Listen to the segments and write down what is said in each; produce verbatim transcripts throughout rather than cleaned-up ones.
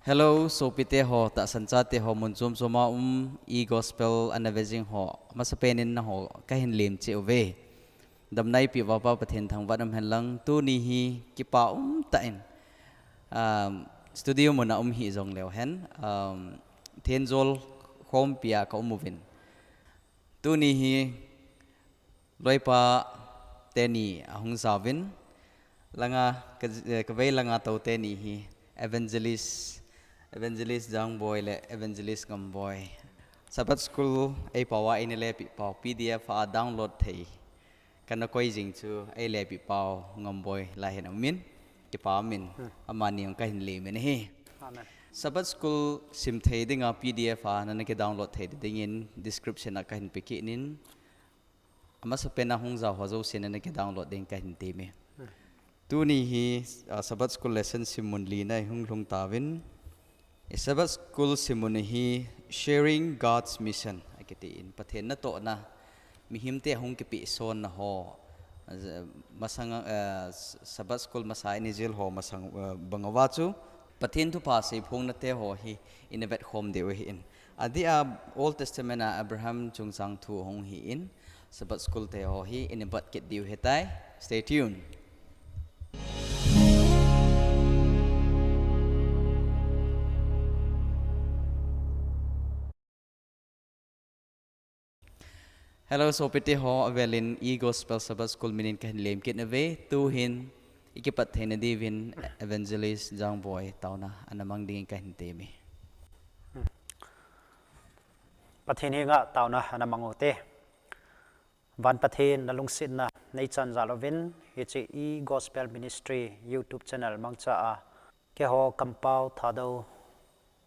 Hello, sopite ho, tahsan chate ho, mun chom chom a um, e-gospel ana ve jing ho, masapen in nangho kahin lemcheh uve. Damna eipeh uva Pa Pathen thangvah in um hen lang, tuni hi kipa umtah in, um, studio mun a um hih jongleu hen, um, thenjol khompi a ka um uvin. Tuni hi loipa teni ahung jaovin, langa, ka, eh, kavei langa tou teni hi Evangelist, Evangelist Jangboi le Evangelist Ngamboi. Sabbath School eipao a eina lepeh pao, P D F a download thei kana koi jing chu eilepeh pao Ngamboi lah hin amin, kipa min, hmm, amani jong kahin lem in ahi. Amen. Sabbath School sim thei dinga P D F a nana kidownload thei dingin description a kahin pe kit in, amasapen a hung jao ho jouse nana kidownload ding kahin temme. Hmm. Tuni hi, ah, Sabbath School lesson sim mun lina ihung lhung tauvin. I Sabbath School sim mun hi Sharing God's Mission akitin, Pathen natohna, mihemte ahung kipehsonna ho, ah, masang, ah, Sabbath School masa eina jil ho masang, ah, bang uva chu Pathen thupha seiphongnate ho hi eina vetkhom diu ahin. Adeh a Old Testament a Abraham chungchang thu hung hin, Sabbath School te ho hi eina bat kit diu ahitai. Stay tuned. Hello, sopite ho, avelin e-gospel Sabbath School minin kahin lem kit nauve, tuhin ikipat theina diuvin Evangelist Jangboi taona ana mang dingin kahin temme. Pathen henga taona ana mang ute. Van Pathen, nalungsetna neichan jal uvin, hiche e-gospel ministry YouTube channel mangcha a, keiho Kampao Thadou,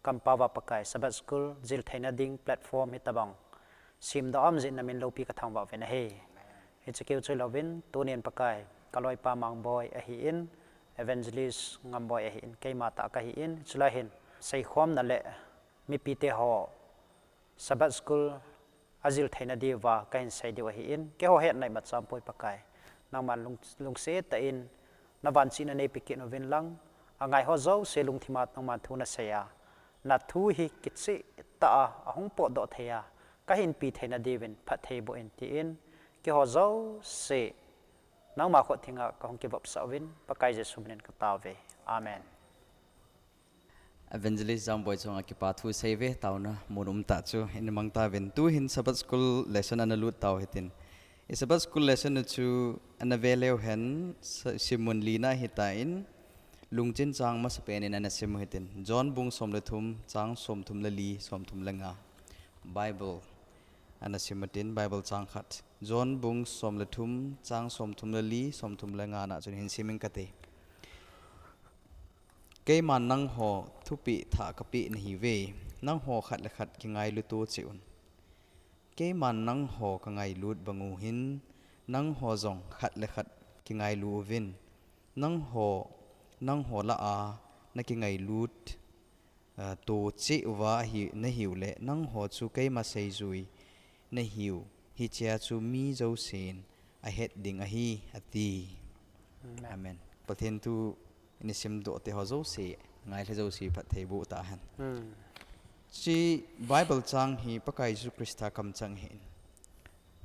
Kampao a Pakai Sabbath School jil theina ding platform hitobang semdoh aum jeh in namin loupi kathangvah uvin ahi. Hiche keu chu hilouvin, tunin Pakai, kaloipa Mangboi ahin, Evangelist Ngamboi ahin, keima tah kahin, chulai hin seikhomna le mipite ho Sabbath School ajil theina diuva kahin sei diu ahin, keiho hetna imacha aumpoi Pakai. Nangman lung, lungset tah in, navanchihna neipe kit uvin lang, angai ho jouse lungthima nangman thu nasei a, nathu hi kicheh tah a ahung potdoh thei a, kahin pe theina diuvin phatthei boh in tin, keiho jouse nangma khutthing a kahung kivopsah uvin, Pakai Jesu minin katao uve. Amen. Evangelist Jangboi chunga kipa thu seiuve, taona mun umtah chu eina mang tauvin. Tuhin Sabbath School lesson ana lut tau hitin. I Sabbath School lesson u chu ana ve leu hen, sa-, sim mun lina ahitan, Lungchin chang masapen in ana simu hitin. John bung som le thum, chang somthum le li, somthum le nga. Bible ana simu hitin, Bible chang khat. John bung som le thum, chang somthum le li, somthum le nga na chun hin sim inge kati. Keiman nangho thupeh thah kapeh nahiuve, nangho khat le khat kingailu to cheh un. Keiman nangho kangailut bang u hin, nangho jong khat le khat kingailu uvin. Nangho, nangho lah a nakingailut, ah, to cheh uva hi, nahiu le, nangho chu keima seijui nahiu, hichea chu mi jousen ahet ding ahi, ati. Amen. Amen. Pathen thu ina simdoh te ho jouse, ngailha jouse phatthei boh tahen. Hmm. Hiche Bible chang hi Pakai Jesu Christa kamchang ahin.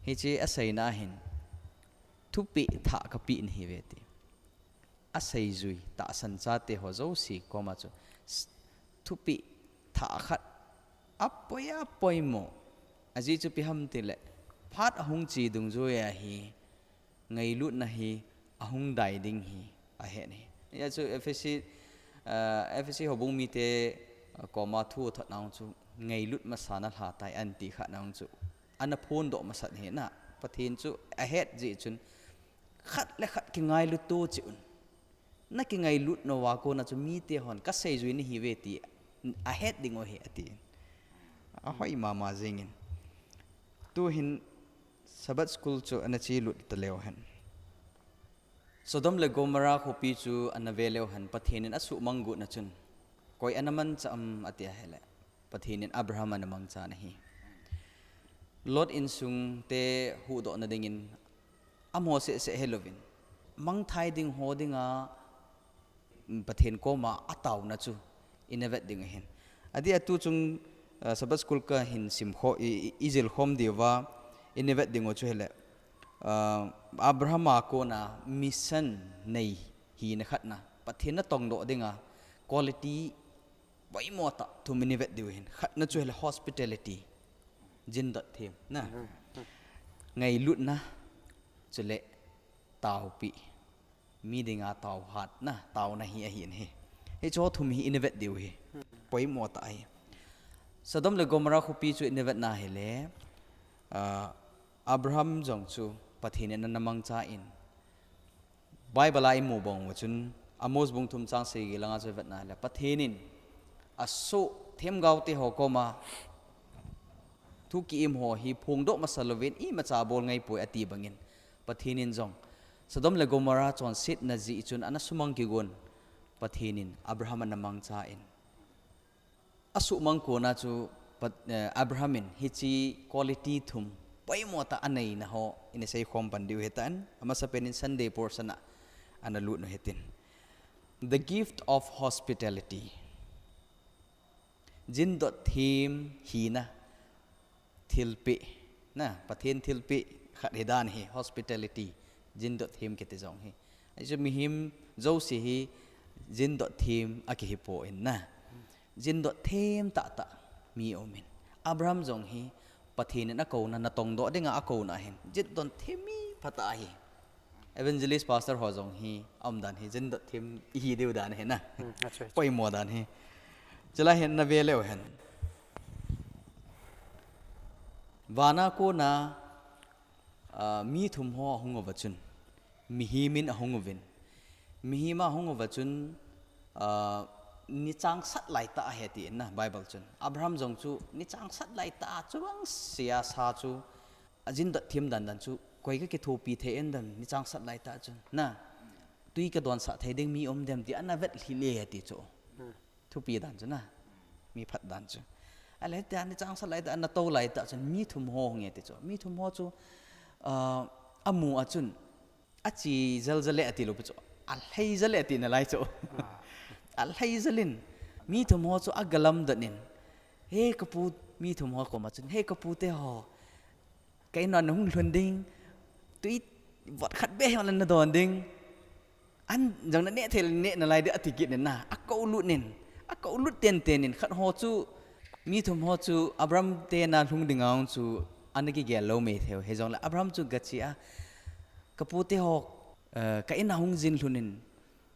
Hiche aseina ahin, thupeh thah kapeh nahiuve ti. Aseijui, tahsan chate ho jouse koma chu, s-, thupeh thah khat apoi apoimo. Ajeh chu ipi ham tile, phat ahung che dungjuia hi, ngailutna hi ahung dai ding hi ahet ahi. Hijeh chun Ephesi, ah, Ephesi houbung mite, ah, koma thu athot nau chu ngailut masa nalhah tai anti kha nau chu ana phondoh masat ahi na. Pathen chu ahet jeh chun khat le khat kingailu to cheh un. Nakingailut nauva kona chu mite hon kaseijui nahiuve ti ahet ding u ahi ati. Ahoi mama jengin. Tuhin Sabbath School chu ana chelut taleu hen. Sodom le Gomorrah khopi chu ana ve leu hen, Pathen in asuhmang got na chun, koi ana mangcha am ati ahile, Pathen in Abraham ana mangchan ahi. Lot insung te huhdoh na dingin, amaho seh seh hilouvin, mangthai ding ho dinga, Pathen koma ataona chu, ina vet ding ahin. Adeh a tu chung, uh, Sabbath school kahin sim kho, i, i, i jil khom diu va, ina vet ding u chu hileh, uh, Abraham a kona mission nei hina khatna, Pathen natong doh dinga quality poimo tah thum ina vet diu ahin. Khatna chu hileh hospitality, jindot them na. Ngailutna, chuleh taopi, mi dinga taohatna, taona hi ahin ahi. Hiche thum hi ina vet diu ahi. Poimo tah ahi. Sodom le Gomorrah khopi chu ina vetna hileh, ah, Abraham jong chu Pathen in ana mangchan, Bible a imu bang uva chun, Amos bung thum chang sagi langa chu vetna hileh, Pathen in asoh themgaote ho koma thu ki-im ho hi phongdoh masa louvin imacha bol ngaipoi ati bangin, Pathen in jong Sodom le Gomorrah chonsetna jeh chun ana sumang kigon, Pathen in Abraham ana mangchan. Asuhmang kona chu Pat-, eh, Abraham in hiche quality thum poimo tah aneina ho ina seikhom pan diu ahitan, amasapen in Sunday portion a ana lut u hitin. The gift of hospitality. Jindot them hina thilpeh. Na, Pathen thilpeh khat hidan ahi, hospitality, jindot them kiti jong hi. Ahi chu mihem jouse hi jindot them akihi poi na. Jindot them tahtah mi aumin. Abraham jong hi Pathen in akouna, natong doh dinga akouna hin jindot them mi phatah ahi. Evangelist pastor ho jong hi aumdan hi jindot them ihi diu dan ahi na. Hmm, that's right. Poimo dan ahi. Chulai hin na ve leu hen. Vana kona, ah, mi thum ho ahung uva chun, mihem in ahung uvin. Mihem ahung uva chun, ah, nichangsat laitah ahi ati in na, Bible chun. Abraham jong chu nichangsat laitah a chubang sia sa chu, ajindot them dan dan chu, koi kakithopi thei em dan, nichangsat laitah chun. Na, tui kadonsah thei ding mi um dem ti ana vet lhih le ati chu. Hmm. Thupi dan chu na. Mi phat dan chu. Ahile tia nichangsat laitah, ana tou laitah chun mi thum ho hung e ti chu. Mi thum ho chu, ah, amu a chun, ache jel jel e ati lou pi chu. Alhai jel e ati nalai chu. Ah. Alhai jel in, mi thum ho chu agalamdot in. He kapu, mi thum ho koma chun, he kapu te ho, ka in a nahung lhun ding, tui vot khat beh hi ana don ding. An jong naneh thei le neh nalai ding ati kit in na, akoulut in, akoulut tenten in, khat ho chu, mi thum ho chu, Abraham te na lhung ding a hung chu, ana kigel lou mei thei u, hijongle Abraham chu gache a, kapu te ho, eh, ka in a hung jin lhun in,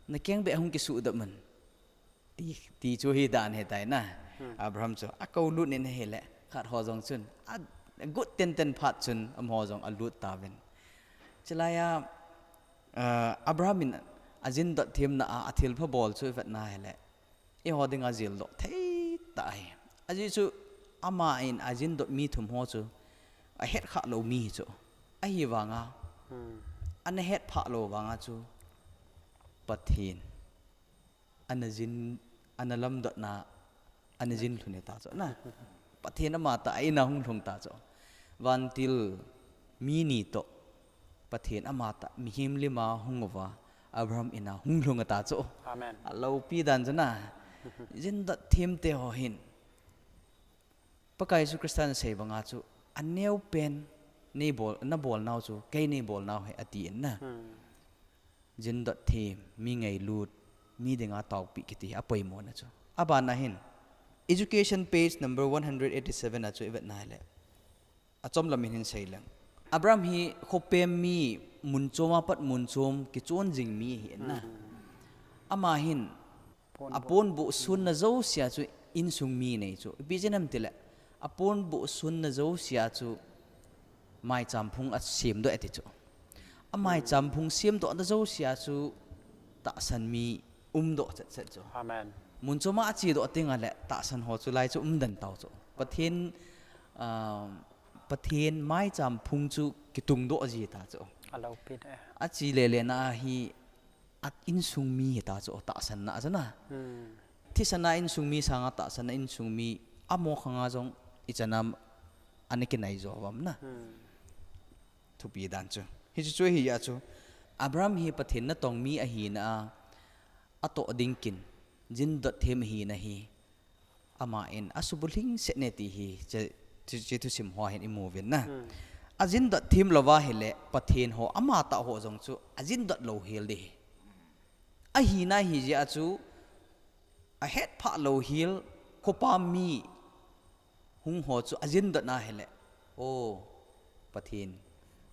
nakeng beh hung kisuhdam un. Ti, ti chu hi dan ahitai na. Hmm. Abraham chu akoulut in ahile, khat ho jong chun, a, agut tenten phat chun, amaho jong alut tauvin. Chulai a, ah, Abraham in ajindot themna a, athilpha bol chu ivet na hile, eiho dinga jildoh thei tah ahi. Ajeh chu ama in ajindot mi thum ho chu ahet khah lou mi hi chu. Ahivanga, hmm, ana het phah lou vanga chu Pathen ana jin, ana lamdotna, ana jin lhun e ta chu na. Pathen amatah a in a hung lhung ta chu. Vantil mi ni toh, Pathen amatah mihem lim a hung uva, Abraham in a hung lhung a ta chu. Amen. Aloupi dan chu na. Jindot them te ho hin, Pakai Jesu Christa in asei banga chu, aneo pen nei bol, nabol nau chu, kei nei bol nau ahi ati in na. Hmm. Jindot them, mi ngailut, mi dinga taopi kiti hi apoimo na chu. Aban a hin, Education page number one hundred eighty-seven a chu ivet na hile, achom lam in hin sei leng. Abraham hi khopem mi, mun chom a pat mun chom kichon jing mi ahi na. Hmm. Ama hin, aponbuh sunna jousea chu insung mi nei chu. Ipi jeh ham tile, aponbuh sunna jousea chu maicham phung asemdoh e ti chu. Amaicham phung semdohna jousea chu tahsan mi umdoh chetchet chu. Amen. Mun chom a achedoh teng le tahsan ho chu lai chu umden tau chu. Pathen, ah, Pathen maicham phung chu kitungdoh ji ta chu. Aloupi de. Ache lele na hi a insung mi hita chu tahsanna a chu na. Hmm. Thisan a insung mi sanga tahsan a insung mi amaho khang a jong ichan a ana kinai jo uvam na. Hmm. Thupi dan chu. Hichu chu ahi a chu. Abraham hi Pathen natong mi ahina a, atoh ding kin, Jindot them hi nahi. Ama in asubu lhingset ne ti hi, che, che, che thusim ho hin imu uvin na. Hmm. Ajindot them louva hile, Pathen ho amatah ho jong chu ajindot lou hel ding ahi. Ahina hi jeh a chu, ahet phah lou hel, khopa mi hung ho chu ajindot na hile. O, Pathen,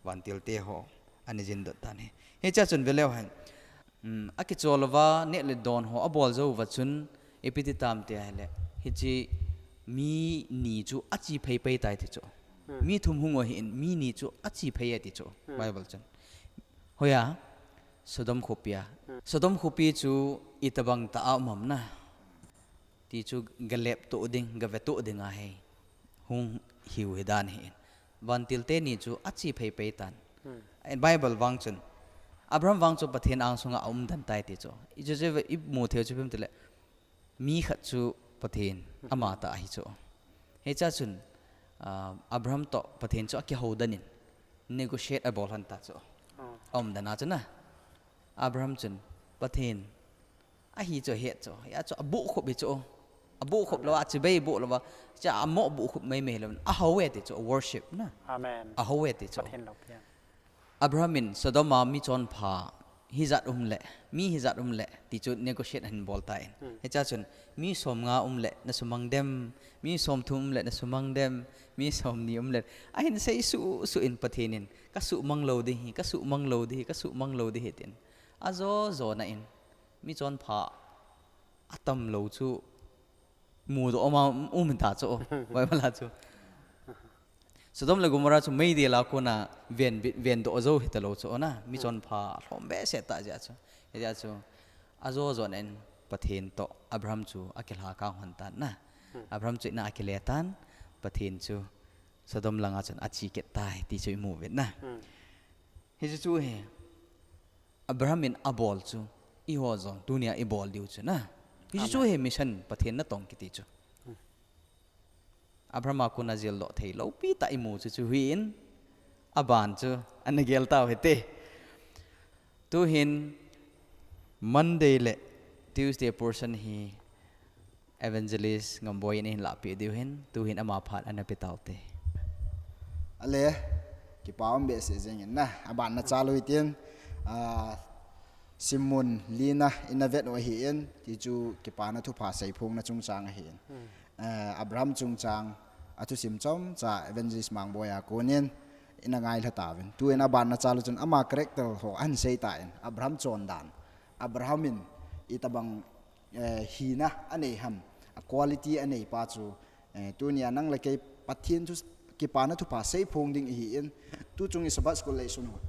vantil te ho, ana jindot tan ahi. Hiche a chun ve leu hen. Um, akichol uva, neh le don ho abol jou uva chun, ipi ti tam ti ahile. Hiche mi ni chu achi phei phei tai ti chu. Hmm. Mi thum hung u ahin, mi ni chu achi phei e ti chu. Hmm. Bible chun. Hoiya, Sodom khopi a. Hmm. Sodom khopi chu itobang tah a um ham na. Ti chu galep to ding, gave to ding ahi. Hung hiu hi dan ahin. Vantil te ni chu achi phei phei tan. Hmm. Bible vang chun. Abraham vang chu Pathen angsunga aum den tai ti chu. Hichu chu imu thei u chu ipi ham itile. Mi khat chu Pathen, hmm, amatah ahi chu. Hiche a chun, ah, Abraham toh Pathen chu akihou den in. Negotiate abol lhon ta chu. Oh. Aum den a chu na. Abraham chun Pathen ahi chu ahet chu. Hia chu aboh khop hi chu. Aboh khop lou a, chibai boh lou a. Cha amo boh khop mai mai lou. Ahou e ti chu, worship na. Amen. Ahou e ti chu. Pathen lou pia. Abraham in Sodom a mi chonpha hijat um le, mi hijat um le, ti chu negotiate ahin bol tan. Hmm. Hiche a chun, mi som nga um le, na sumang dem, mi som thum um le, na sumang dem, mi som ni um le. Ahin sei suh suh in Pathen in, ka sumang lou ding ahi, ka sumang lou ding ahi, ka sumang lou ding ahi tin. Ajo jo na in, mi chonpha atam lou chu, mudoh ma um ta chu, Bible a chu. Sodom le Gomorrah chu meidil a kona ven, vendoh jou hita lou chu, na, mi, hmm, chonpha lhom behseh tah jeh a chu. Hijeh a chu, ajo jo na in Pathen toh Abraham chu akilha kang lhon tan na. Hmm. Abraham chu ina akile tan, Pathen chu Sodom langa chun achi kit tai, ti chu imu uvin na. Hmm. Hichu chu hi, Abraham in abol chu, eiho jong tunia ibol diu chu na. Hichu chu, amen, hi mission Pathen natong kiti chu. Hmm. Abraham a kona jildoh thei lou pi tah imu chu chu hin, aban chu ana gel tau hite. Tuhin Monday le Tuesday portion hi Evangelist Ngamboi in ahin lahpeh diu ahin, tuhin ama phat ana pe taute. Ale, kipa um behseh jeng in na, aban na chalu hitin, ah, simmun lina ina vet u ahin, ti chu kipana thupha seiphongna chungchang ahin. Hmm. Eh, Abraham chungchang, athusim chomcha Evangelist Mangboi a konin, ina ngailha tauvin. Tuin aban na chalu chun ama character ho ahin sei tan, Abraham chondan. Abraham in itobang eh, hina anei ham, a quality anei pa chu, eh, tunia nang le kei Pathen thu, kipana thupha seiphong ding ihin, tuchung i Sabbath School lesson ho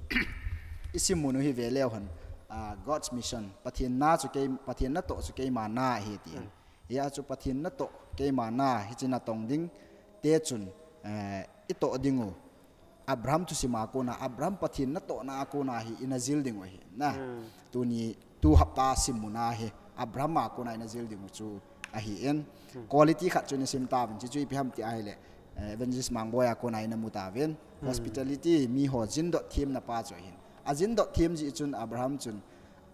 isim mun u hi ve leu hen, ah, God's mission, Pathen na chu kei, Pathen natoh chu keima na ahi tin. Hmm. Hia chu Pathen natoh keima na hiche natong ding te chun, eh, itoh ding u. Abraham thusim a kona, Abraham Pathen natohna a kona hi ina jil ding u ahi na. Hmm. Tuni, tu hapta simmun a hi, Abraham a kona ina jil ding u chu ahin. Hmm. Quality khat chu ina sim tauvin, chuchu ipi ham ti ahile, eh, Evangelist Mangboi a kona ina mu tauvin. Hmm. Hospitality, mi ho jindot themna pa chu ahin. Ajindot them jeh chun Abraham chun,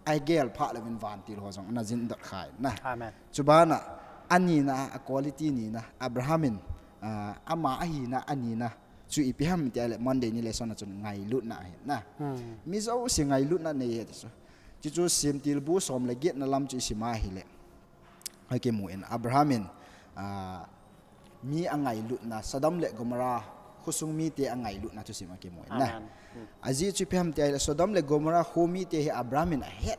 agel phah louvin vantil ho jong ana jindot khan na. Amen. Chubana, anina, a quality nina, Abraham in, ah, ama ahina, anina, chu ipi ham ti ahile Monday ni lesson a chun ngailutna ahi na. Hmm. Mi jouse ngailutna nei e ti chu. Chuchu Semtilbu som le get na lam chu isim ahile. Akimu in Abraham in, ah, mi angailutna, Sodom le Gomorrah khosung mite angailutna thusim akimu in na. Amen. Hmm. Ajeh chu ipi ham ti ahile Sodom le Gomorrah kho mite hi Abraham in ahet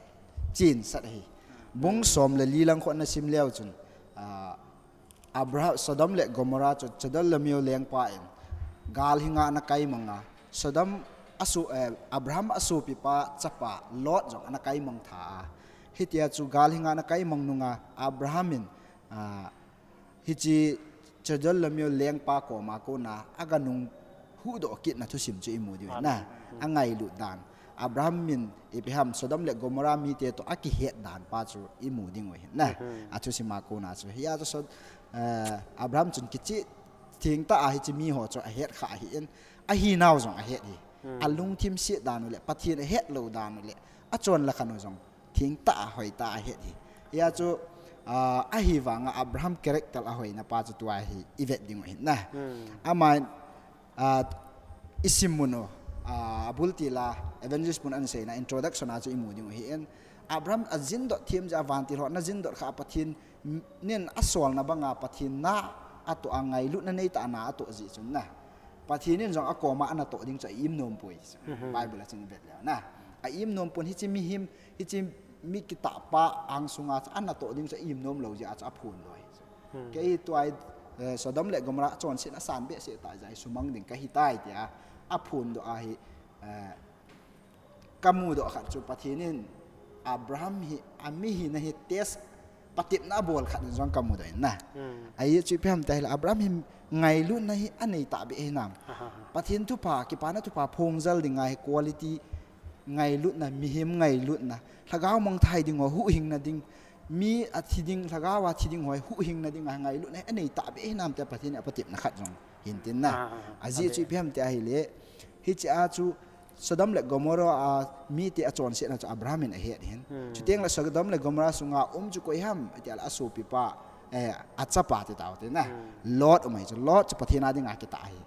chensah ahi. Bung som le li lang khu nasim leu chun, ah, Abraham, Sodom le Gomorrah chu Chedorlaomer lengpa in gal hinga ana kaimang a, Sodom aso-, eh, Abraham asopipa chapa Lot jong ana kaimang tha a. Hitia chu gal hinga ana kaimang nunga Abraham in, ah, hiche Chedorlaomer lengpa koma kona aga nung huhdoh kitna thusim chu imu diu ahi na. Amen. Angailut dan. Abraham in ipi ham Sodom le Gomorrah mite toh akihet dan pa chu imu ding u ahi na. Mhm. Athusim a kona chu. Hia chu Sod-, eh, Abraham chun kicheh thengtah a hiche mi ho chu ahet kha ahin. Ahinau jong ahet hi. Hmm. Alungthim set dan u le, Pathen ahet lou dan u le, achon le khan u jong thengtah a hoitah a ahet hi. Hia chu, Ah, ahivanga Abraham character ahoina pa chu tua hi i vet ding u ahin na. Ama, ah, i sim mun u, ah, abul til a evangelist pun ana seina introduction a chu i mu ding u ahin. Abraham a jindot thim jeh a vantil ho ana jindot kha a Pathen nin a solna banga Pathen na atoh a ngailutna nei tah a na atoh jeh chun na. Pathen in jong a koma ana toh ding chu a im nom poi. Bible a chun i vet leu na. A im nom pon hiche mihem, hiche mi kitah pa angsunga chu ana toh ding chu a im nom lou jeh a chu a phondoh ahi. Kei hi tua hi, eh, Sodom le Gomorrah chonsetna asan behseh tah jeh a hi sumang ding kahi tai tia a phondoh ahi, eh, ka mudoh khat chu Pathen in Abraham hi, a mi hina hi test patepna abol khat in jong ka mudoh in na. Ahi chu ipi ham tia ahile Abraham hi ngailutna hi anei tahbeh hinam. Pathen thupha, kipana thupha phongjal dinga hi quality ngailutna, mihem ngailutna, lhagao mangthai ding ho, huhhingna ding, mi athi ding, lhagao a thi ding ho, huhhingna dinga ngailutna hi anei tahbeh hinam tia Pathen in apatepna khat jong hin tin na. Ajeh chu ipi ham tia ahile, hiche a chu Sodom le Gomorrah a mite achonsetna chu Abraham in ahet ahin. Chuteng le Sodom le Gomorrah sunga um chu koi ham, tia le asopipa, eh, achapa ti tau te na. Lot um ahi chu, Lot chu Pathen a dinga kitah ahi.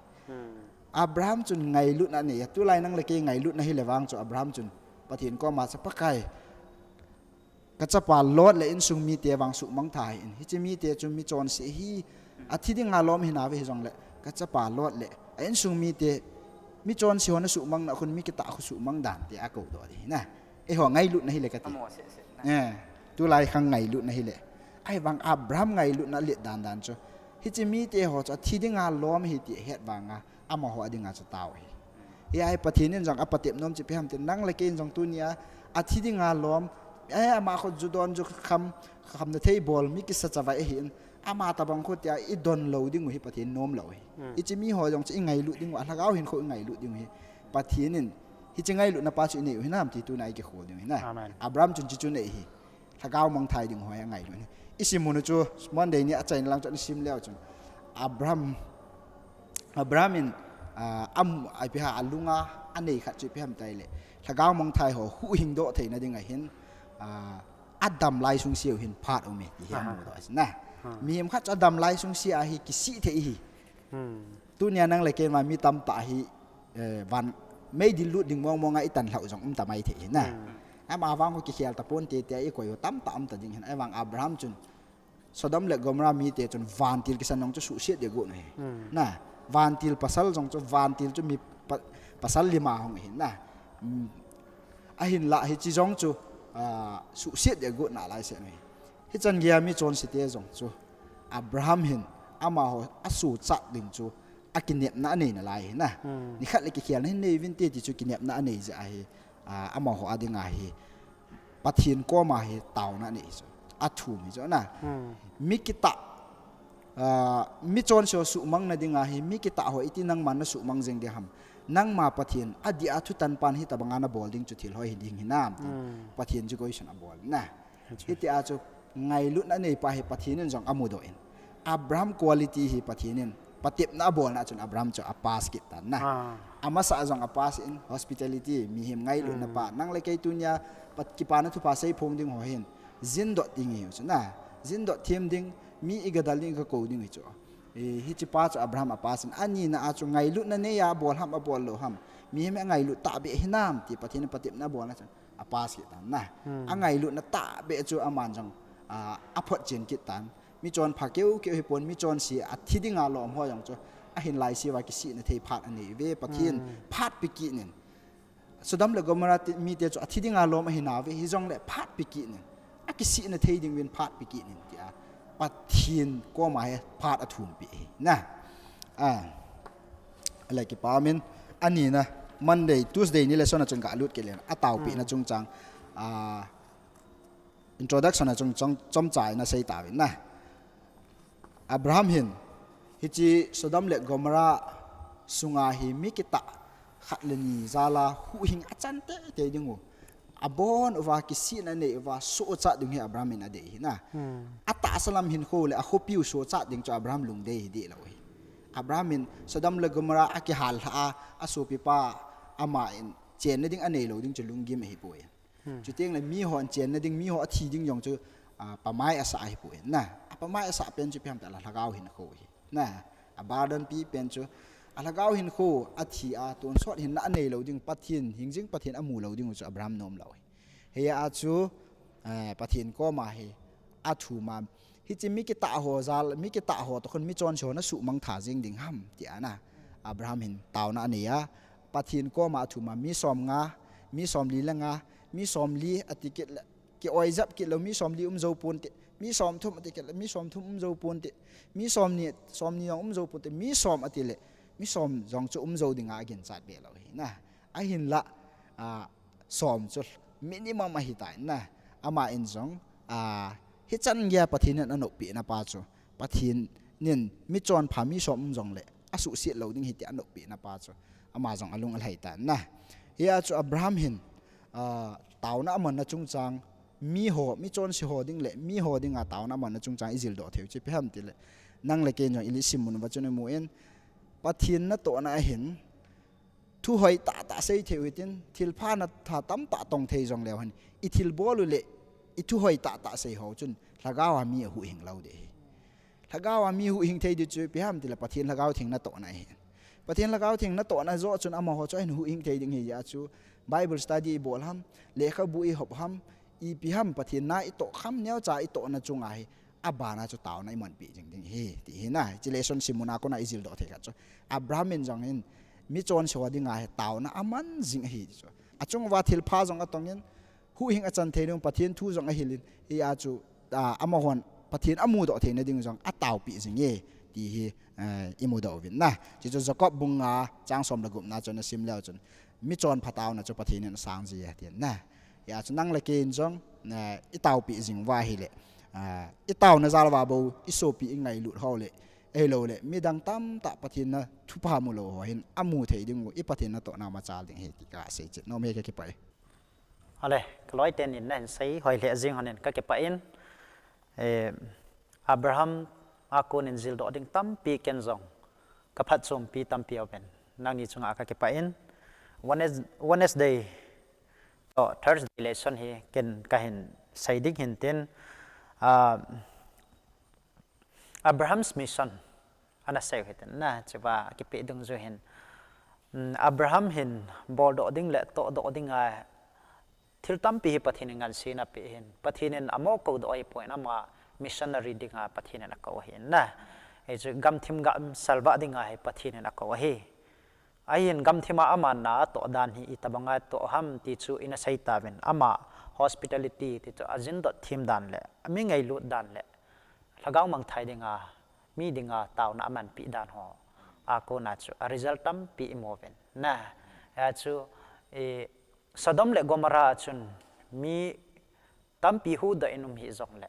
Abraham chun ngailutna anei a, tulai nang le kei ngailutna hile vang chu Abraham chun Pathen koma chu Pakai, ka chapa Lot le insung mite vang suhmang tha hih in. Hiche mite chu michonse hi, athi dinga lom hinauve hijongle, ka chapa Lot le a insung mite michonse ho na suhmang na khun mi kitah khu suhmang dan tia koudoh ding hi na. Eiho ngailutna hile kati. Eh, tulai khang ngailutna hile. Ahivang Abraham ngailutna let dan dan chu, hiche mite ho chu athi dinga lom ahi ti ahet vanga amaho a dinga chu tao ahi. Hia hi Pathen in jong apatep nom chu ipi ham tin, nang le kei in jong tunia athi dinga lom, eh, ama khu ju don ju kham, khamna thei bol, mi kisa chavai ahin, ama tabang khu tia i don lou ding u hi Pathen nom lou ahi. Hiche miho jong chu i ngailut ding u, alhagao hinkho i ngailut ding u hi Pathen in, hiche ngailutna pa chu i nei u hinam ti tuna i kikhol ding u hi na. Abraham chun chuchu nei hi. Lhagao mangthai ding ho hi angailut hi. I sim mun u chu Monday ni achaina lang chu ana sim leu chun Abraham, Abraham in, ah, am, ipi ham alunga anei khat chu ipi ham tia ahile, lhagao mangthai ho huhhingdoh theina dinga hin, ah, adam lai sungse u hin phat aume ti hi amudoh ahi na. Mihem khat chu adam lai sungse a hi kisih thei hi. Tunia nang le kei ma mi tamtah hi, eh, van meidil lut ding mong monga i tan lhau jong um ta mai thei hi na. Ama vang khu kikhel taponte tia i koi u tamtah um ta ding hin. Ahivang Abraham chun Sodom le Gomorrah mite chun vantil kisan jong chu suhset ding agot u hi. Na, vantil pasal jong chu vantil chu mi pa-, pasal lima hung hi na. Ahinlah hiche jong chu, ah, suhset ding agot nalai sen u hi. Hichan geiya michonsete jong chu Abraham hin amaho asuhchat ding chu akinepna anei nalai hi na. Nikhat le kikhelna hin nei uvinte ti chu kinepna anei jeh ahi, ah, amaho a dinga hi Pathen koma hi taona anei chu athum hi chu na. Mi kitah, ah, michonse ho suhmangna dinga hi mi kitah ho iti nangman nasuhmang jeng ding ham. Nangma Pathen adih a thutanpan hitabanga nabol ding chu thil hoi hi ding hinam ti Pathen chu question abol na. Hitia chu ngailutna neipa hi Pathen in jong amudoh in, Abraham quality hi Pathen in patepna abolna chun Abraham chu apass kit tan na. Amasa jong apass in, hospitality, mihem ngailutna pa, nang le kei tunia Pat-, kipana thupha seiphong ding ho hin jindot ding ihiu chu na. Jindot them ding, mi igadal ding, igakou ding hi chu. Hichepa chu Abraham apass in, anina a chu ngailutna neiya abol ham abol lou ham, mihem angailut tahbeh hinam ti Pathen in patepna abolna chun apass kit tan na. Angailutna tahbeh chu aman jong, ah, aphotchen kit tan. Michonpha keukeu hipon, michonse athi dinga lom ho jong chu ahin laiseuva kisihna thei phat anei uve, Pathen phatpi kit in. Sodom le Gomorrah mite chu athi dinga lom ahinauve, hijongle phatpi kit in. Akisihna thei dinguvin phatpi kit in tia Pathen koma hi phat athumpeh hi na. Ahile kipa umin, anina Monday, Tuesday ni lesson a chun galut kit leng, ataopehna chungchang, ah, introduction a chung, chung, chomcha in asei tauvin na. Abraham hin hiche Sodom le Gomorrah sunga hi mi kitah khat le ni jal a huhhing achan teitei dingu, abon uva kisihna nei uva sohchat ding hi Abraham in adei hi na. Atahsa lam hinkho le akhopiu sohchat ding chu Abraham lungdei hi dehlou hi. Abraham in Sodom le Gomorrah akihallhah a, asopipa ama in chenna ding aneilou ding chu lunggim ahipoi. Chutengle mihon chenna ding, miho athi ding jong chu, a, pamai asah ahipoi na. A pamai asah pen chu ipi ham itile alhagao hinkho ahi. Na, a burden pi pen chu alhagao hinkho, athi a tonsot hinna anei lou ding, Pathen, hingjing Pathen amu lou ding u chu Abraham nom lou ahi. Hia chu, eh, Pathen koma hi athum a, hiche mi kitah ho jal, mi kitah ho toh khun michonse ho nasumang tha jeng ding ham, tia na Abraham hin taona anei a, Pathen koma athum a, mi somnga, mi somli le nga, mi somli ati kit le, ki-oi jep kit lou, mi somli um jou ponte, mi somthum ati kit le, mi somthum um jou ponte, mi somni, somni jong um jou ponte, mi som ati le, mi som jong chu um jou dinga aginchat be lou ahi na. Ahinla, a, som chu minimum ahitai na. Ama in jong, a, hichan geiya Pathen in anoppeh na pa chu, Pathen in michonpha mi som um jongle asuhset lou ding ahi tia anoppeh na pa chu, ama jong alung alhai tan na. Hia chu Abraham hin, a, taona aman na chungchang, mi ho, michonse ho ding le mi ho dinga taona aman na chungchang ijildoh thei u chu ipi ham itile, nang le kei in jong i lungsim mun uva chun imu in, Pathen natohna ahin, thu hoi tahtah sei thei u hitin, thilpha na tha tamtah tong thei jongleu hen, i thilbol u le i thu hoi tahtah sei ho chun lhagao a mi ahuhhing lou ding ahi. Lhagao a mi huhhing thei ding chu ipi ham itile Pathen Lhagao Theng natohna ahi. Pathen Lhagao Theng natohna joh chun amaho chu ahin huhhing thei ding ahi. Ajeh chu Bible study ibol ham, lekhabu ihop ham, ipi ham, Pathen na itoh kham, neocha itohna chunga hi abana chu taona imanpeh jing ding ahi, ti ahi na. Hiche lesson simmun a kona ijildoh thei khat chu, Abraham in jong hin michonse ho dinga hi taona aman jing ahi ti chu. Achung uva thilpha jong atong in, huhhing achan thei ding, Pathen thu jong ahil in, hia chu, a, amahon Pathen amudoh theina ding jong ataopeh jing e, ti hi, eh, imudoh uvin na. Hiche chu Jacob bung nga chang som le gup na chun nasim leu chun, michonpha taona chu Pathen in asang ji e, tin na. Hia chu nang le kei in jong, eh, itaopeh jing uva ahile, eh, itaona jal uva bou isopi ingailut ho le, ahilou le midang tamtah Pathen na thupha mu lou ho hin amu thei ding u, i Pathen natohna machal ding ahi ti kasei chet nom e, kakipah e. Ale, kaloi ten in nahin sei hoi lheh jing hon in kakipah in, eh, Abraham a kon in jildoh ding tampi ken jong kaphatchompi tampi aum in, nangni chunga kakipah in, Wednes-, Wednesday toh Thursday lesson hi ken kahin sei ding hin tin, ah, Abraham's mission ana sei u hitin na, chuva akipeh dungjuiya hin, mm, Abraham hin boldoh ding le tohdoh dinga thil tampi hi Pathen in ngansena apeh in, Pathen in amoh koudoh ahipoi, ama missionary dinga Pathen in akou ahi na. Hichu gamthim gamsal vah dinga hi Pathen in akou ahi. Ahin gamthima ama na atoh dan hi itobanga atoh ham ti chu ina sei tauvin, ama hospitality ti chu ajindot them dan le, ami ngailut dan le, lhagao mangthai dinga, mi dinga taona amanpeh dan ho a kona chu a result tampi imu uvin na. Hia chu, eh, Sodom le Gomorrah a chun mi tampi huhdoh in um hih jongle,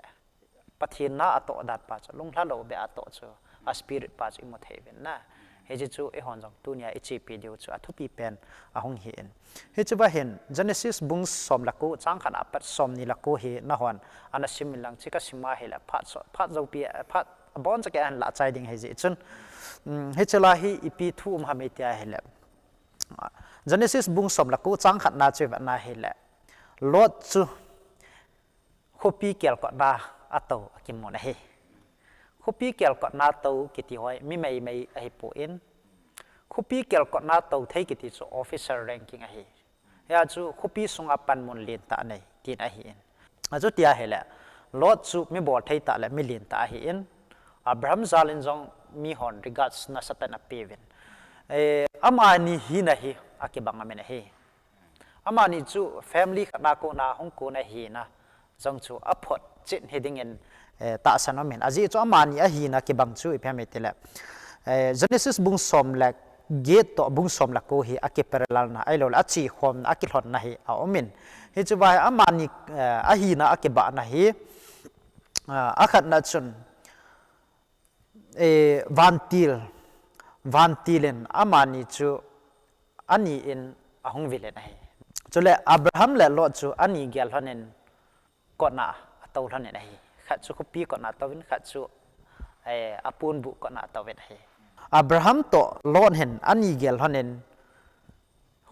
Pathen na atoh dan pa chu, lunglha lou beh a atoh chu, a spirit pa chu imu thei uvin na. Hiche chu eihon jong tunia ichepi diu chu athupi pen ahung hi in. Hichea hin Genesis bung som le ko chang khat apat som ni le ko hi nahon ana sim in lang, hiche kasim a hile phat so, phat jopi, phat abon cheh kahin lah chai ding ahi jeh chun. Um, hiche lai hi ipi thu um ham itia hile, Genesis bung som le ko chang khat na chu ivet na hile, Lot chu khopi kelkotna a tou akimun ahi. Khopi kelkotna tou kiti ho hi mi meimei ahipon, khopi kelkotna tou thei kiti chu officer ranking ahi. Hia chu khopi sunga panmun lentah nei tina ahin. Achuti ahile, Lot chu mi bolthei tah le mi lentah ahin, Abraham jal in jong mihon regards nasatah in apeuvin. Eh, amani hina hi akibang aum in ahi. Amani chu family khat a kona hung kon ahina jong chu aphotchet hi dingin, eh, tahsan aum in. Ajeh chu amani ahina kibang chu ipi ham itile, eh, Genesis bung som le get toh bung som le ko hi akiparallel na, ahilouleh achekhomna, akilhonna hi aum in. Hichea hi amani, eh, ahina akibahna hi, ah, akhatna chun, eh, vantil, vantil in amani chu ani in ahung vil in ahi. Chule Abraham le Lot chu ani gel lhon in kotna atou lhon in ahi. Khat chu khopi kotna atouvin, khat chu, eh, aponbuh kotna atouvin ahi. Abraham toh Lot hin ani gel lhon in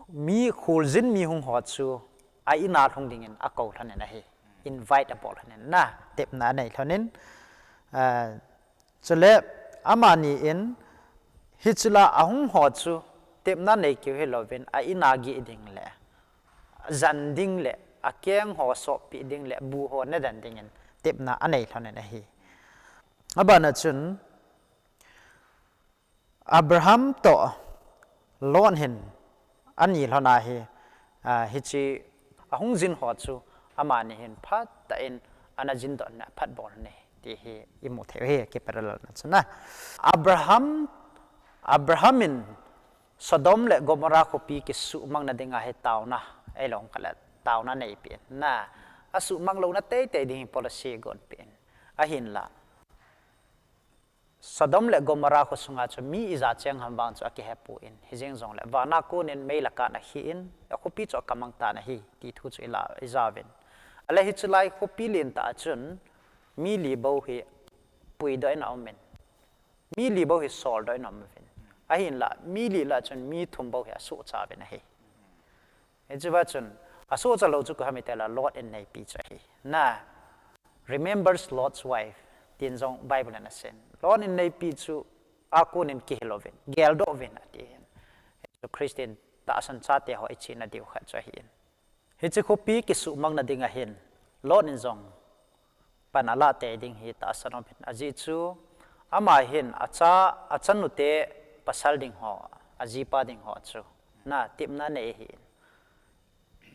mi kholjin mi hung ho chu a in a lhung dingin akou lhon in ahi. invite abol lhonin na, tepna anei lhonin. Ah, chule amani in hiche la ahung ho chu tepna nei keu hilouvin a in a geh ding le, jan ding le, akeng ho soppi ding le, bu ho ne den dingin tepna anei lhonin ahi. Abana chun, Abraham toh Lot hin ani lhon ahi, ah, hiche ahung jin ho chu amani hin phatah in ana jin doh na phat bol ni ti hi imu thei u hi, kiparallel na chun na. Abraham, Abraham in Sodom le Gomorrah khopi kisuhmang na dinga hi taona, eilou khat le taona neipen na, asuhmang louna teitei ding hi policy gonpen. Ahinla Sodom le Gomorrah kho sunga chu mi ijat cheng ham vang chu akihepon, hijeng jongle vana konin mei lakah ana khin, akhopi chu akamang tan ahi ti thu chu ila, ijauvin. Ale hiche lai khopi lentah a chun mi li bou hi puidoh in aumin, mi li bou hi soldoh in aum uvin. Ahinla mi li lah a chun mi thum bou hi asohcha uvin ahi. Hichea chun, asohcha lou chu koi ham itile Lot inneipi chu ahi. Na, remembers Lot's wife, tin jong Bible in asei. Lot inneipi chu a konin kihelouvin, geldoh uvin ati hin. Hichu Christian tahsan chate ho ichihna diu khat chu ahin. Hiche khopi kisuhmang na dinga hin, Lot in jong pan alah tei ding hi tahsan aumin. Ajeh chu, ama hin acha, achanute pasal ding ho, ajipa ding ho chu, na, tepna nei ahin.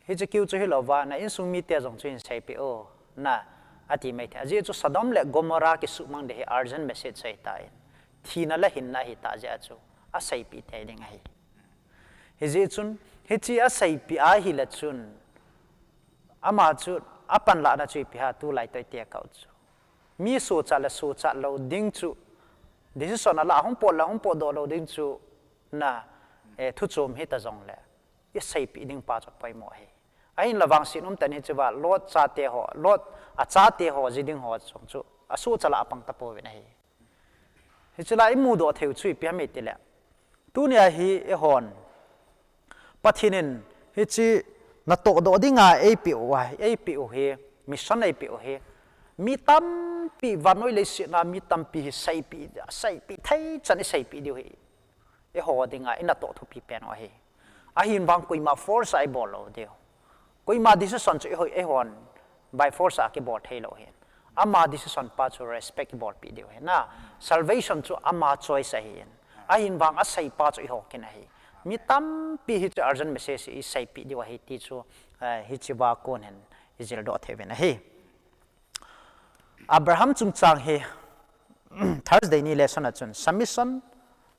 Hiche keu chu hilouva, na insung mite jong chu hin seipeh o, na, ati maithei. Ajeh chu Sodom le Gomorrah kisuhmang ding hi urgent message ahitan. Thina le hinna ahitah jeh a chu, aseipeh tei ding ahi. Hijeh chun, hiche aseipeh ahile chun, ama chu apanlahna chu ipi ham tulai toh itia kau chu. Mi sochat le sochat lou ding chu, decision alah, ahung pot le ahung potdoh lou ding chu, na, eh, thuchom hita jongle, iseipeh ding pa chu apoimo ahi. Ahinla vangset umtah in hichea Lot chate ho, Lot achate ho, ji ding ho jong chu, asochat lah a apang tapouvin ahi. Hiche lai imudoh theiu chu ipi ham itile, tunia hi eihon, Pathen in hiche natohdoh dinga eipeh u, eipeh u hi, mission eipeh u hi, mi tampi, vannoi leiset a mi tampi hi seipeh, seipeh thei chan iseipeh diu hi, eiho dinga inatoh thupi pen u ahi. Ahin vang koima force a ibol lou diu. Koima decision chu eiho, eihon by force a kibol theilou ahin. Ama decision pa chu respect ibolpeh diu ahi. Na, salvation chu ama choice ahin. Ahin vang asei pa chu eiho kin ahi. Mi tampi hiche urgent message iseipeh diu ahi ti chu, eh, hichea konin ijildoh theiyuvin ahi. Abraham chungchang hi, Thursday ni lesson a chun, submission,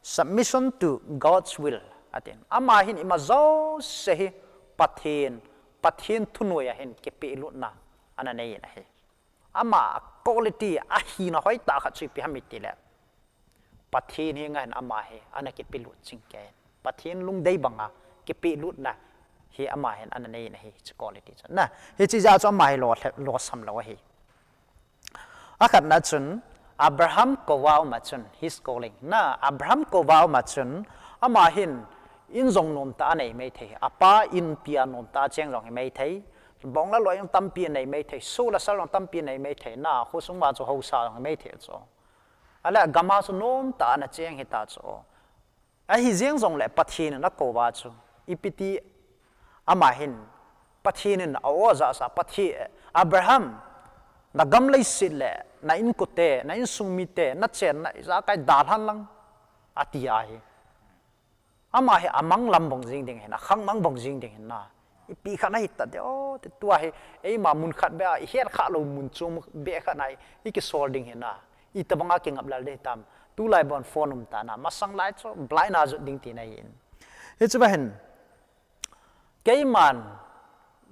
submission to God's will, atin. Ama hin ima jouse hi Pathen, Pathen thunoi a hin kipehlutna ana neiyin ahi. Ama quality ahina hoitah khat chu ipi ham itile, Pathen henga hin ama hi ana kipelut chingkei. Pathen lungdei banga kipehlutna hi ama hin ana neiyin ahi, hiche quality chu. Na, hiche jeh a chu ama hi lo, losam lou ahi. Akhatna chun, Abraham kouva um a chun, his calling. Na, Abraham kouva um a chun, ama hin in jong nomtah a anei maithei. Apa inpi a nomtah a cheng jong hi maithei. Bong le loi jong tampi anei maithei. Sou le sal jong tampi anei maithei. Na, khosung uva chu haosa jong hi maithei chu. Ale gam a chu nomtah a ana cheng hita chu. Ahi jeng jongle Pathen in akou uva chu, ipi ti ama hin, Pathen in a-o ajahsa, Pathen, Abraham, na gam leiset le, na inkote, na insung mite, na chenna ijakai dalhan lang, ati ahi. Ama hi amang lam bang jing ding ahin, akhangmang bang jing ding ahin na. Ipi khat ahi tadem, o, ti tua hi, eima mun khat beh a, ihet kha lou mun chom beh khat na, ikisol ding ahin na. Itobang a kingap lel ding hitam, tulai bon phone um tan na, masang lai chu, blind a jot ding tina ahin. Hichu bang hin, keiman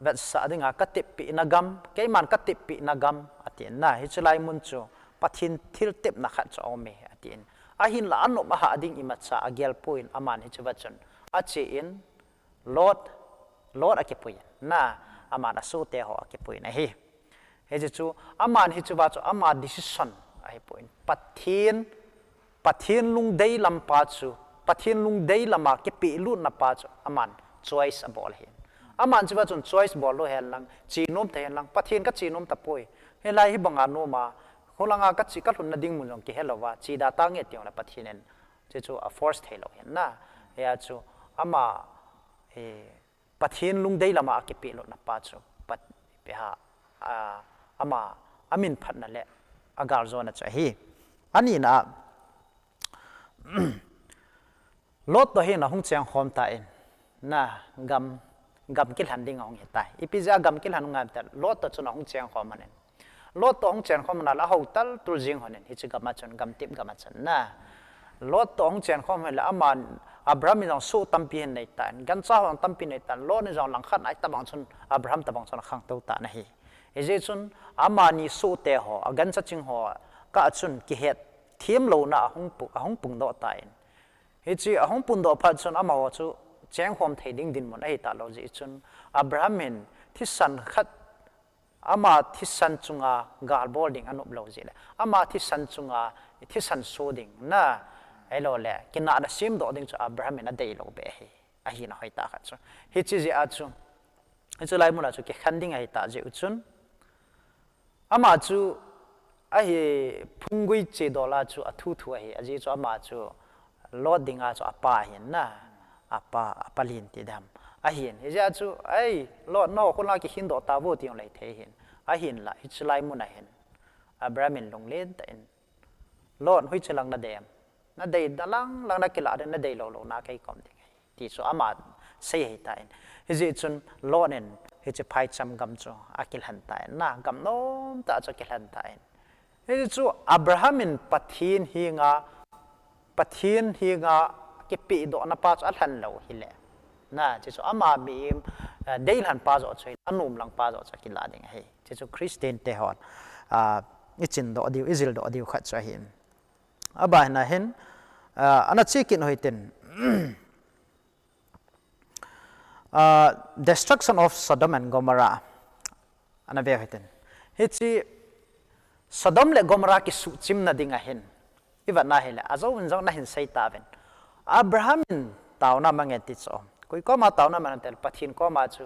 vetsah dinga katepeh na gam, keiman katepeh na gam, atin na, hichu lai mun chu, Pathen thiltepna khat chu aume, atin. Ahinla anop ahah ding imacha agel poi in aman hichu va chun, achen, Lot, Lot akipui in, na, aman asohte ho akipui in ahi. Hichu chu, aman hichu va chu, ama decision ahipoi in. Pathen, Pathen lungdei lam pa chu, Pathen lungdei lama kipehlutna pa chu, aman choice abol ahin. Aman chuva chun choice bol lou hen lang, che nom ta hen lang, Pathen ka che nom tapoi. Hilai hi banga nom a, khulanga ka che ka lhunna ding mun jong kihe louva, che da tange ti jongle Pathen in, che chu a force thei lou hen na. Hia chu, ama, eh, Pathen lungdei lama a kipehlutna pa chu, Pat, pe ha, a, ama, a min phatna le, a galjona chu ahi. Ani na, Lot toh hin ahung cheng khom tan, na gam, gam kilhan ding ahung hitai. Ipi jeh a gam kilhan ngai em tile, Lot toh chun ahung cheng khom ahin. Lot toh ahung cheng khom ahin, ahao tal tul jing ahin, hiche gam a chun, gamtep gam a chun, na. Lot toh ahung cheng khom ahin le, ama Abraham in jong soh tampi ahin nei tan, gancha ho jong tampi nei tan, Lot in jong langkhat a itobang chun, Abraham tobang chun akhangtou tan ahi. Hijeh chun, amani sohte ho, agancha ching ho, kah chun kihet themlouna ahung pu-, ahung pungdoh tan. Hiche ahung pungdoh phat chun amaho chu chengkhom thei ding dinmun ahi talou jeh chun Abraham hin thisan khat ama thisan chunga gal bol ding anop lou jeh le ama thisan chunga thisan so ding na ahilou le kinahna semdoh ding chu Abraham in adei lou beh ahi. Ahina hoitah khat chu. Hiche jeh a chu, hiche lai mun a chu kikhen ding ahi tah jeh u chun, ama chu ahi phunggui che dol a chu athu thu ahi, ajeh chu ama chu Lot dinga chu apa ahin na, apa, apa lin ti dam ahin. Hijeh a chu, "Ei, Lot, nangho khut langa kikhin doh tauvo," ti jong lei thei ahin. Ahinla, hiche lai mun a hin Abraham in lunglen tah in, "Lot, hoiche lang nadei em? Nadei lang lang nakilah ding, nadei lou lou na kei kom ding ahi," ti chu ama sei ahi tan. Hijeh chun Lot in hiche phaicham gam chu akilhen tan, na gam nomtah chu akilhen tan. Hiche chu Abraham in Pathen henga, Pathen henga kipehdohna pa chu alhen lou hile, na, hiche chu ama mihem, eh, deilhen pa joh chu hile, anom lang pa joh chu akilah ding ahi. Hiche chu Christian te hon, ah, ichin doh diu, ijil doh diu khat chu ahi. Abana hin, ah, ana che kit u hitin, ah, destruction of Sodom and Gomorrah. Ana ve u hitin. Hiche Sodom le Gomorrah kisuhchimna dinga hin, ivet na hile, ajouvin jong nahin sei tauvin. Abraham in taona amang e ti chu. Koi koma taona amang em tile, Pathen koma chu,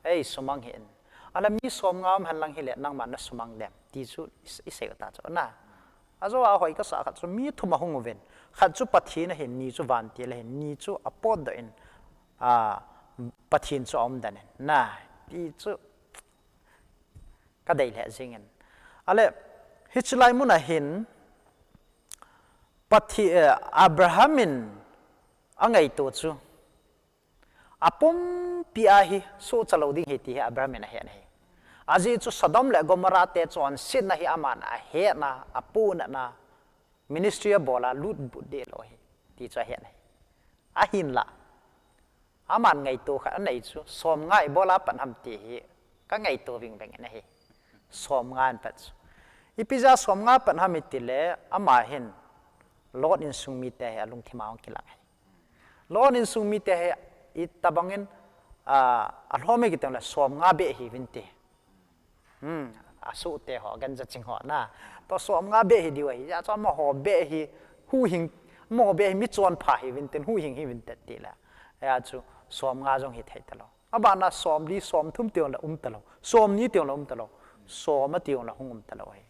"Ei, sumang hih in. Ahile mi somnga um hen lang hile, nangman nasumang dem," ti chu i, isei u ta chu na. Ajou a hoi kasah khat chu mi thum ahung uvin. Khat chu Pathen ahin, ni chu vantil ahin, ni chu apotdoh in, a, Pathen chu aumden in. Na, ti chu kadei lheh jingin. Ahile, hiche lai mun a hin, Pathe-, eh, Abraham in angaito chu, apumpi a hi sohcha lou ding ahi ti hi Abraham in ahet ahi. Ajeh chu Sodom le Gomorrah te chonsetna hi aman ahetna, apohnatna, ministry abol a lut but deh lou ahi, ti chu ahet ahi. Ahinla, aman ngaito khat anei chu, somnga ibol a pat ham ti hi, kangaito vingveng in ahi. Somnga in pat chu. Ipi jeh a somnga pat ham itile, ama hin, Lot insung mite hi alungthim a hung kilang ahi. Lot insung mite hi itobang in, a, alhom e kiti le somnga beh hiuvin ti. Hmm, asohte ho, gancha ching ho na. Toh somnga beh hi diu ahi, hijeh chun amaho beh hi huhhing, amaho beh hi mi chonpha hiuvin tin, huhhing hiuvin tin ti le. Hijeh chun somnga jong hithei talou. Abana somli, somthum ti jongle um talou. Somni ti jongle um talou. Som ati jongle hung um talou ahi.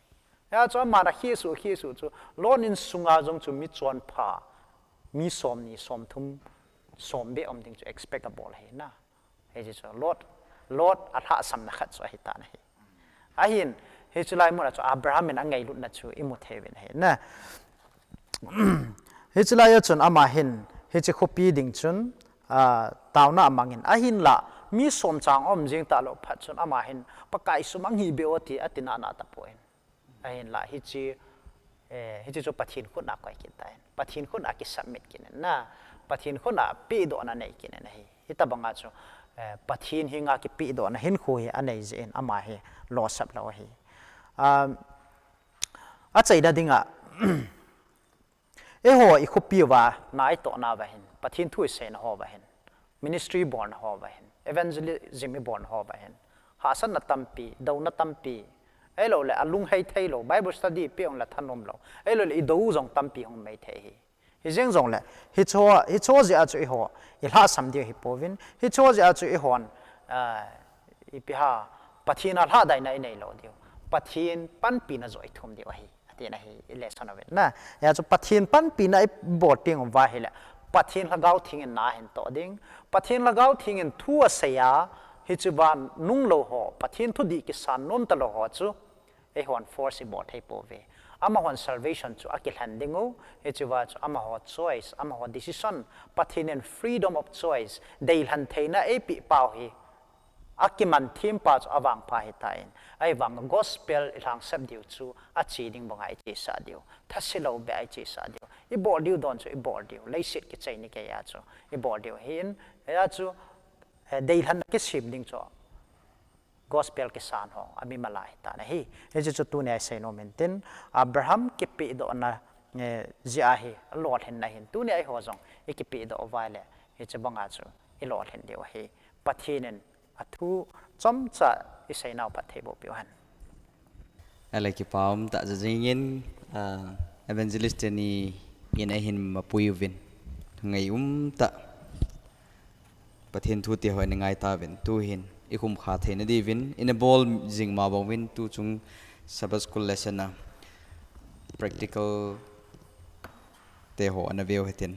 Hijeh chun aman akhesuh, akhesuh chu, Lot insunga jong chu mi chonpha, mi somni, somthum, sombeh um ding chu expect abol ahi na. Hiche chu Lot, Lot alhahsamna khat chu ahi tan ahi. Ahin, hiche lai mun a chu Abraham in angailutna chu imu thei uvin ahi na. Hiche lai a chun ama hin, hiche khopi ding chun, a, taona amang in. Ahinla, mi som chang aum jing talou phat chun ama hin, Pakai sumang hih beh o ti ati nana tapon. Ahinla, hiche, eh, hiche chu Pathen khut a koi kit tan. Pathen khut a kisubmit kit in na. Pathen khut a pehdohna nei kit in ahi. Hitobang a chu, eh, Pathen henga kipehdohna hinkho hi anei jeh in ama hi losap lou ahi. Um, achaina dinga, Eiho, ikhopi uva, na itohna uva hin, Pathen thu iseina ho uva hin, ministry ibolna ho uva hin, evangelism ibolna ho uva hin, hahsatna tampi, douna tampi, ahilouleh alunghei theilou, Bible study ipeh uleh thanom lou, ahilouleh idou jong tampi hung um maithei ahi. Hijeng jongleh, hicheho, hicheho jeh a chu eiho, ilhahsam diu ahipouvin, hicheho jeh a chu eihon, ah, ipi ham, Pathen a lhadaina inei lou diu. Pathen panpina joh ithum diu ahi. Atina hi i lesson a vet na. Hia chu Pathen panpina ibol teng uva ahile, Pathen Lhagao Theng in na ahin toh ding. Pathen Lhagao Theng in thu asei a, hiche uva nunglou ho, Pathen thudih kisan nom talou ho chu, eihon force ibol thei pouve. Amahon salvation chu akilhen ding u, hiche uva chu amaho choice, amaho decision, Pathen in freedom of choice, deilhen theina eipeh pau hi, akiman them pa chu avangpha ahitan, ahivanga gospel ilhangsap diu chu ache ding banga ichesah diu, thase lou beh a ichesah diu, ibol diu don chu ibol diu, leiset kichai nikho a chu ibol diu ahin, hia chu, eh, deilhen kisem ding chu gospel kisan ho amimal ahitan ahi. Hiche chu tunia isei nom in tin, Abraham kipehdohna, eh, jeh a hi alolhinna hin, tunia eiho jong ikipehdoh uva ahile, hiche banga chu ilolhin diu ahi. Pathen in athu chomcha iseinau phatthei boh peh u hen. Ahile kipa umtah jing in, ah, evangelist teni in ahin mapui uvin, ngai umtah Pathen thu te ho ina ngai tauvin, tuhin ikhum kha theina diuvin ina bol jing ma bang uvin, tuchung Sabbath School lesson a practical te ho ana veu hitin.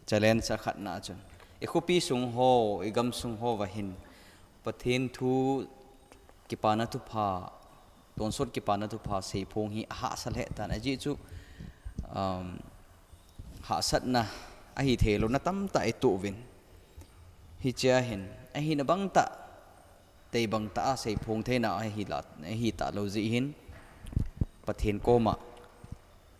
Challenge akhatna chun, ikhopi sung ho, igam sung ho uva hin Pathen thu, kipana thupha, tonsot kipana thupha seiphong hi ahahsa lheh tan, ajeh chu, um, hahsatna ahithei louna tamtah itoh uvin. Hichea hin, ahina bangtah, tei bangtah a seiphong theina ahi la, ahi talou jeh hin, Pathen koma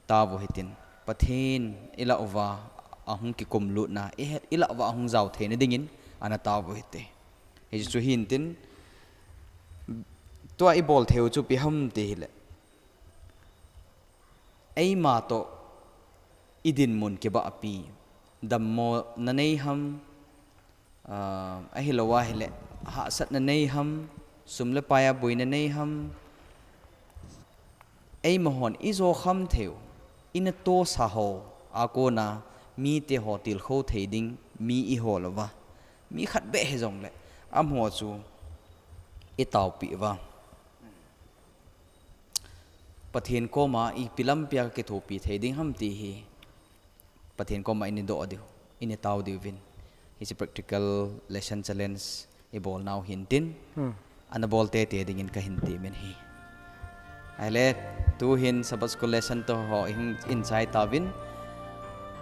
tao u hitin, Pathen ilah uva ahung kikumlutna, i, ilah uva ahung jao theina dingin ana tao u hite. Hichu hin tin, tua ibol theiu chu ipi ham ti hile, eima toh idinmun kibahpi, dammona nei ham, ah, ahilou ahile, hahsatna nei ham, sum le pai a boina nei ham, eimahon ijo kham theiu, ina tosa ho a kona mite ho tilkhou thei ding mi ihol uva, mi khat beh hijongle, amaho chu itaopeh uva, Pathen koma ipi lampia kakithopi thei ding ham ti hi Pathen koma ina doh diu, ina tao diuvin, hiche practical lesson challenge ibolnau hin tin, ana bol tete dingin kahin temin ahi. Ahile, tuhin Sabbath School lesson toh ho ihin chai tauvin,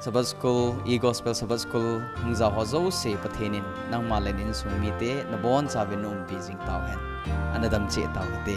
Sabbath School, e-Gospel Sabbath School hung jao ho jouse Pathen in nangma le na insung mite nabonchauvin na umpi jing tauhen. Ana damcheh tau hite.